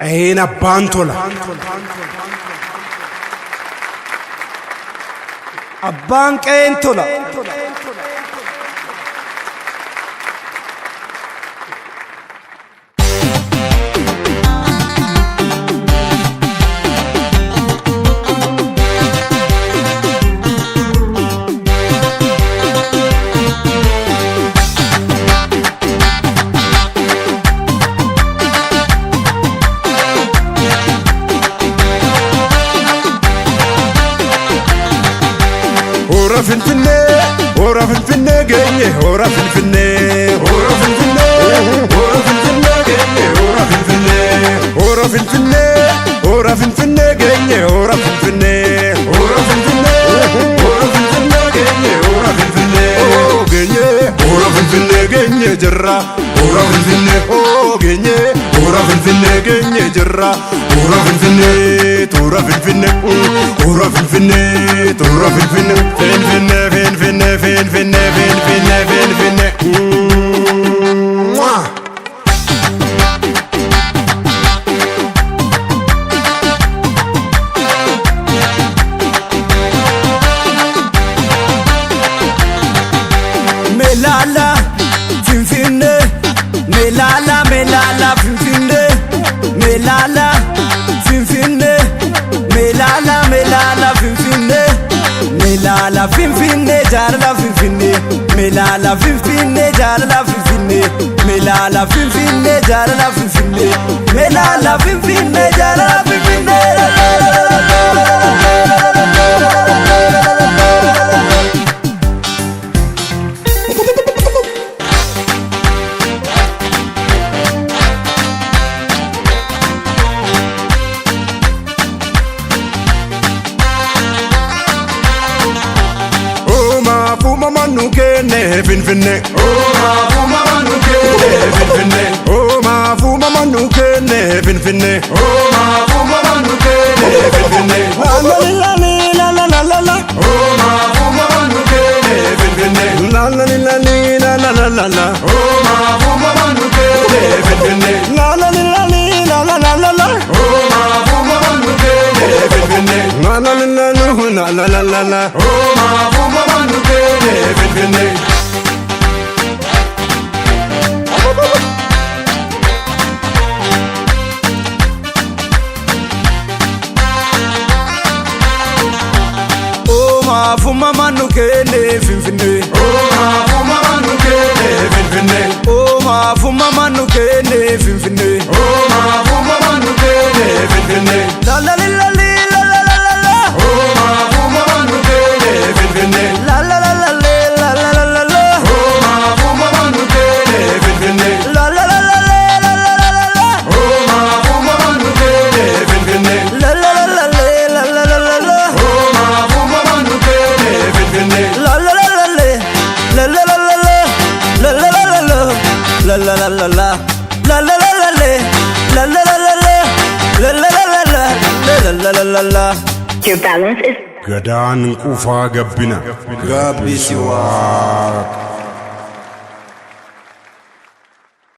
Qa'een abbaan tola. Abbaan qe'een tola. Hora Finfinnee, hora Finfinnee geenye, hora Finfinnee, hora Finfinnee, hora Finfinnee geenye, hora Finfinnee, hora Finfinnee, hora Finfinnee geenye, hora Finfinnee, hora Finfinnee, hora Finfinnee geenye, hora Finfinnee, oh geenye, hora Finfinnee geenye jirra, hora Finfinnee, oh geenye, hora Finfinnee geenye jirra, hora Finfinnee, toora Finfinnee, hora Finfinnee, toora Finfinnee, Finfinnee, Finfinnee, Finfinnee, Finfinnee, Finfinnee. Mwah! Melala Finfinne, Melala Melala Finfinne, Melala Finfinne, Melala Melala Finfinne, Melala Finfinne jaalala Finfinne, Melala Finfinne jaalala Finfinne, Melala Finfinne jaalala Finfinne, Melala Finfinne jaalala Finfinne. Uumaaf uumamaan nu kenne Finfinne. Uumaaf uumamaan nu kenne Finfinne. Uumaaf uumamaan nu kenne Finfinne. Uumaaf uumamaan nu kenne Finfinne. La la la la la la la la. Uumaaf uumamaan nu kenne Finfinne. La la la la la la la la. Uumaaf uumamaan nu kenne Finfinne. La la la la la la la la. Uumaaf uumamaan nu kenne Finfinne. La la la la la la la la. Uumaaf uumamaan nu kenne Finfinne. Uumaaf uumamaan nu kenne Finfinne. Uumaaf uumamaan nu kenne Finfinne. Uumaaf uumamaan nu kenne Finfinne. Uumaaf uumamaan nu kenne Finfinne. La la li la li la la la la la. Uumaaf uumamaan nu kenne Finfinne. La la la la le la la la la la. Uumaaf uumamaan nu kenne Finfinne. La la la la le la la la la la. Uumaaf uumamaan nu kenne Finfinne. La la la la le la la la la la. Uumaaf uumamaan nu kenne Finfinne. La la la la le la la la la la. La la la la la. La la la la la. La la la la le la la la la la. La la la la la. La la la la la. Your balance is Gadaan quufaa gabbina. Gabbisi waa.